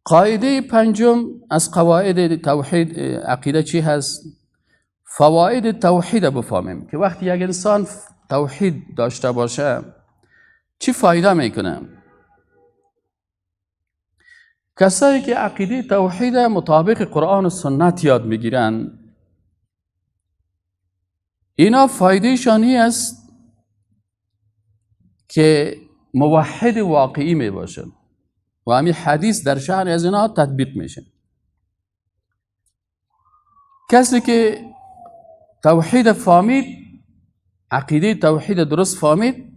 قاعده پنجم از قواعد توحید عقیده چی هست؟ فواید توحید بفهمیم که وقتی یک انسان توحید داشته باشه چی فایده میکنه. کسایی که عقیده توحید مطابق قرآن و سنت یاد میگیرن، اینا فایدهشان این است که موحد واقعی می باشن و همین حدیث در شأن از اینا تطبیق میشه. کسی که توحید فهمید، عقیده توحید درست فهمید،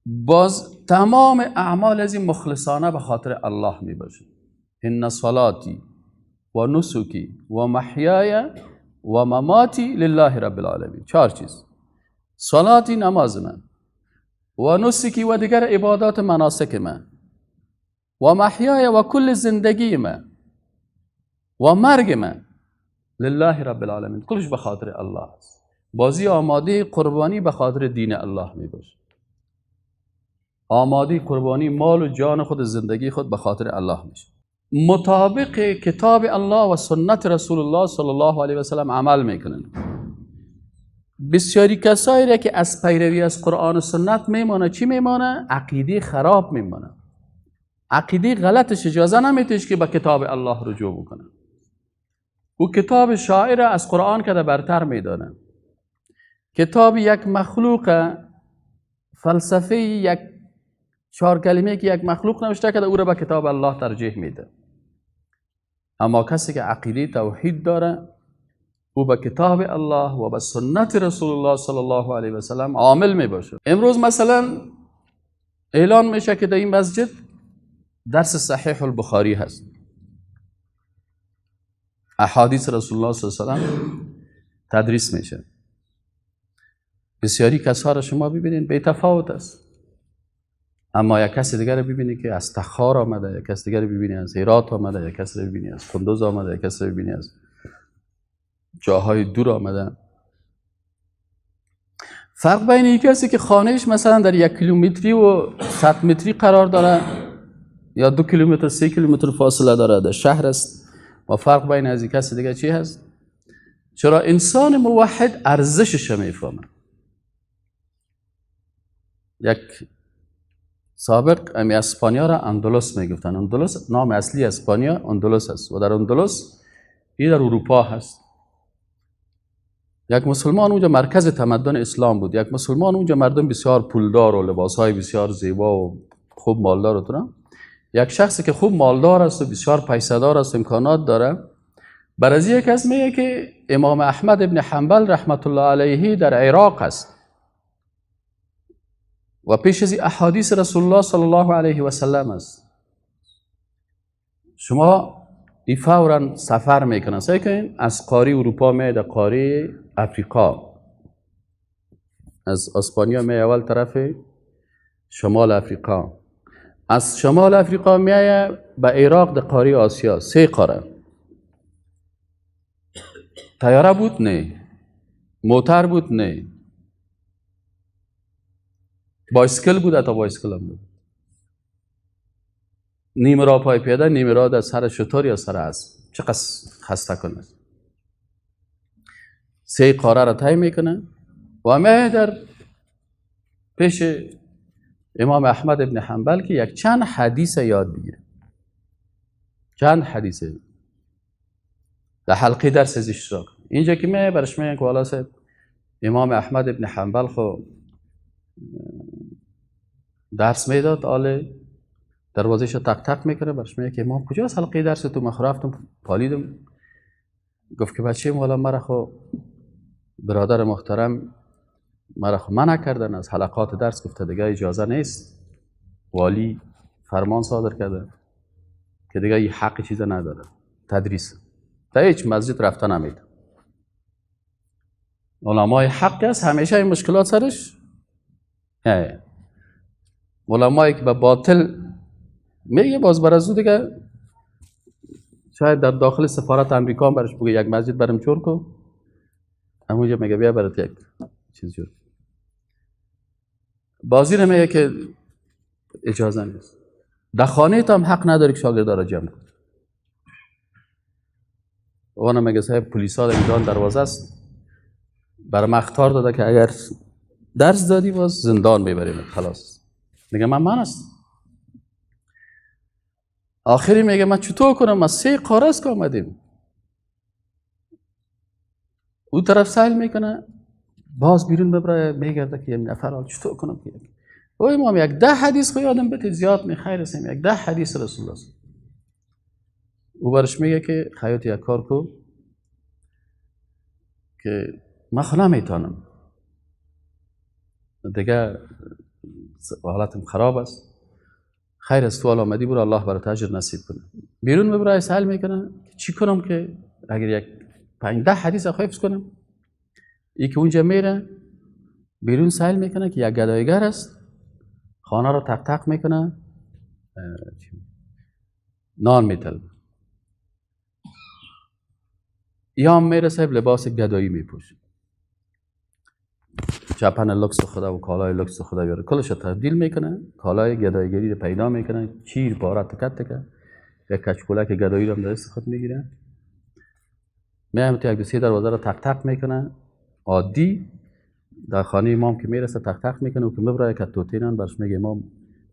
باز تمام اعمال از این مخلصانه به خاطر الله می باشه. ان صلاتی و نسکی و محیای و مماتی لله رب العالمین. چهار چیز: صلاتی نماز من، و نسکی و دیگر عبادات مناسک من، و محیای و کل زندگی من، و مرگ من لله رب العالمین، کلش به خاطر الله است. بازی آماده قربانی به خاطر دین الله می باشه. آماده قربانی مال و جان خود، زندگی خود به خاطر الله میشه. مطابق کتاب الله و سنت رسول الله صلی الله علیه و سلم عمل میکنن. بسیاری کسایی را که از پیروی از قرآن و سنت میمانه، چی میمانه؟ عقیده خراب میمانه. عقیده غلطش اجازه نمیتیش که به کتاب الله رجوع بکنه. او کتاب شاعر از قرآن که برتر میدانه. کتاب یک مخلوق، فلسفه یک چهار کلمه که یک مخلوق نوشته کرده، او را به کتاب الله ترجیح میده. اما کسی که عقیده توحید داره، او به کتاب الله و به سنت رسول الله صلی الله علیه و سلم عامل می باشه. امروز مثلا اعلان میشه که در این مسجد درس صحیح البخاری هست، احادیث رسول الله صلی الله علیه و سلم تدریس میشه. بسیاری کسا را شما ببینید بی تفاوت است، اما یک کسی دیگر رو ببینی که از تخار آمده، یک کسی دیگر رو ببینی از هرات آمده، یک کسی رو ببینی از قندوز آمده، یک کسی رو ببینی از جاهای دور آمده. فرق بین یک کسی که خانهش مثلا در 1 کیلومتری و 100 متری قرار داره یا 2 کیلومتر 3 کیلومتر فاصله داره در شهر است، و فرق بین از یک کسی دیگه چی هست؟ چرا انسان موحد ارزشش میفهمه. یک سابق امی اسپانیا را اندلس میگفتن. اندلس نام اصلی اسپانیا اندلس است و در اندلس این در اروپا هست. یک مسلمان اونجا مرکز تمدن اسلام بود. یک مسلمان اونجا مردم بسیار پولدار و لباسهای بسیار زیبا و خوب مالدار و ترم. یک شخصی که خوب مالدار است و بسیار پیسه‌دار است و امکانات داره، بر از یک کس میگه که امام احمد ابن حنبل رحمت الله علیه در عراق است و پیش از احادیث رسول الله صلی الله علیه و سلم است. شما ای فوراً سفر میکنن، سعی کنین از قاره اروپا میاد قاره افریقا، از اسپانیا میاد اول طرف شمال افریقا، از شمال افریقا میاد به عراق در قاره آسیا، 3 قاره. طیاره بود؟ نه. موتر بود؟ نه. بایسکل بود؟ حتی بایسکل هم بود. نیمه راه پای پیاده، نیمه راه در سر شتر یا سر اسب. چقدر خسته کنه. 3 قاره را طی میکنه و میاد در پیش امام احمد ابن حنبل که یک چند حدیث یاد بگیره. چند حدیث در حلقه درس از اشتراک. اینجا که میاد برش میگن که والا صاحب امام احمد ابن حنبل خو درس میداد، آله دروازه‌شو تق تق میکنه، برش میگه که امام کجاست حلقه درس تو؟ من رفتم پالیدم. گفت که بچه والا مرا خو برادر محترم مرا خو منع کردن از حلقات درس، گفته دیگه اجازه نیست، والی فرمان صادر کرده که دیگه این حق چیز نداره تدریس، تا هیچ مسجد رفته نمیده. علمای حق است همیشه این مشکلات سرش. علمایی که به باطل میگه باز بر از او دیگه شاید در داخل سفارت امریکا هم برش بگه یک مسجد برم جور کو، همونجا میگه بیا برات یک چیز جور. بازی رو میگه که اجازه نیست. در خانه تا هم حق نداری که شاگردا را جمع کن. وانا میگه صاحب پلیسا در ایران دروازه است، برای من اخطار داده که اگر درس دادی باز زندان میبریم، خلاص. میگه من است. آخری میگه من چطور کنم، ما 3 قاره است که آمدیم. او طرف سیل میکنه، باز بیرون ببره، میگرده که یک نفر حال چطور کنم که او امام یک 10 حدیث خو یادم بده زیاد می خیر رسیم، یک 10 حدیث رسول الله. او برش میگه که خیاط یک کار کو که من خو نمیتونم دیگه، حالتم خراب است، خیر است تو حال آمدی برو الله برات اجر نصیب کنه. بیرون ببره سهل میکنه چی کنم که اگر یک 5-10 حدیث حفظ کنم. ای که اونجا میره بیرون سهل میکنه که یک گدایگر است، خانه رو تق تق میکنه، نان میتل. یا میره صاحب لباس گدایی میپوشه، چپن لکس خدا و کالای لکس خدا بیاره، کلش تبدیل میکنه، کالای گدایگری رو پیدا میکنه، چیر پاره تکت تکه، یک کچکولک گدایی رو هم دست خود میگیره، میام تو یک دو سه دروازه رو تق تق میکنه، عادی در خانه امام که میرسه تق تق میکنه و که میبره یک توتینان برش میگه امام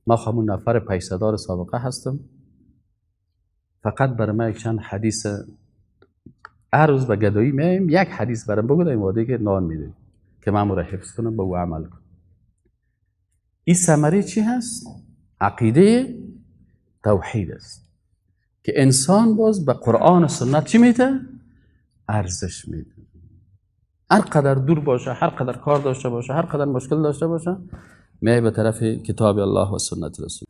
ما همون نفر پیسدار سابقه هستم، فقط برای من یک چند حدیث هر روز به گدایی میایم، یک حدیث برام بگو این وعده که نان میده که من رو حفظ کنم به او عمل کنم. این ثمره چی هست؟ عقیده توحید است که انسان باز به قرآن و سنت چی میده؟ ارزش میده. هر قدر دور باشه، هر قدر کار داشته باشه، هر قدر مشکل داشته باشه، میای به طرف کتاب الله و سنت رسول.